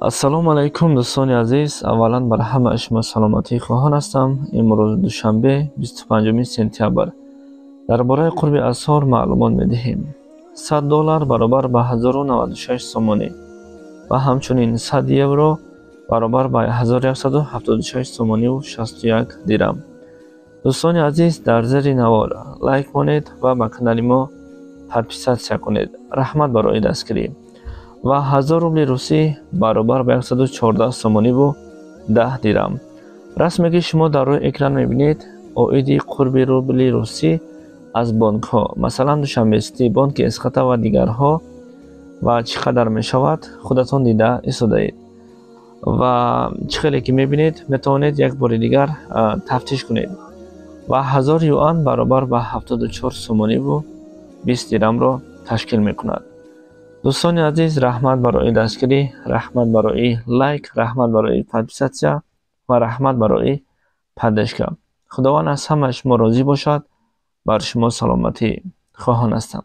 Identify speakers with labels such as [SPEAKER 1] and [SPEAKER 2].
[SPEAKER 1] Ассалому алайкум, дӯстони азиз. Аввалан бар ҳамаи шумо саломатӣ хоҳон ҳастам. Имрӯз душанбе, 25 сентябр. Дар бораи қурби асъор маълумот медиҳем. 100 доллар баробар ба 1096 сомонӣ ва ҳамчунин 100 евро баробар ба 1176 сомониву 61 дирам. Дӯстони азиз, дар зери навор лайк монед ва ба канали мо подписаться кунед. Раҳмат барои дастгирӣ. Ва 1000 рубли русӣ баробар ба 114 сомониву 10 дирам. Расме ки шумо дар рӯи экран мебинед, оиди қурби рубли русӣ аз бонкҳо, масалан, Душанбе Сити, бонки Эсхата ва дигарҳо, ва чӣ қадар мешавад, худатон дида истодаед. Ва чӣ хеле ки мебинед, метавонед як бори дигар тафтиш кунед. Ва 1000 юан баробар ба 74 сомониву 20 дирамро ташкил мекунад. Дӯстони азиз, раҳмат барои дастгирӣ, раҳмат барои лайк, раҳмат барои подписаться ва раҳмат барои поддержка. Худованд аз ҳамаи шумо розӣ бошад. Бар шумо саломатӣ хоҳон ҳастам.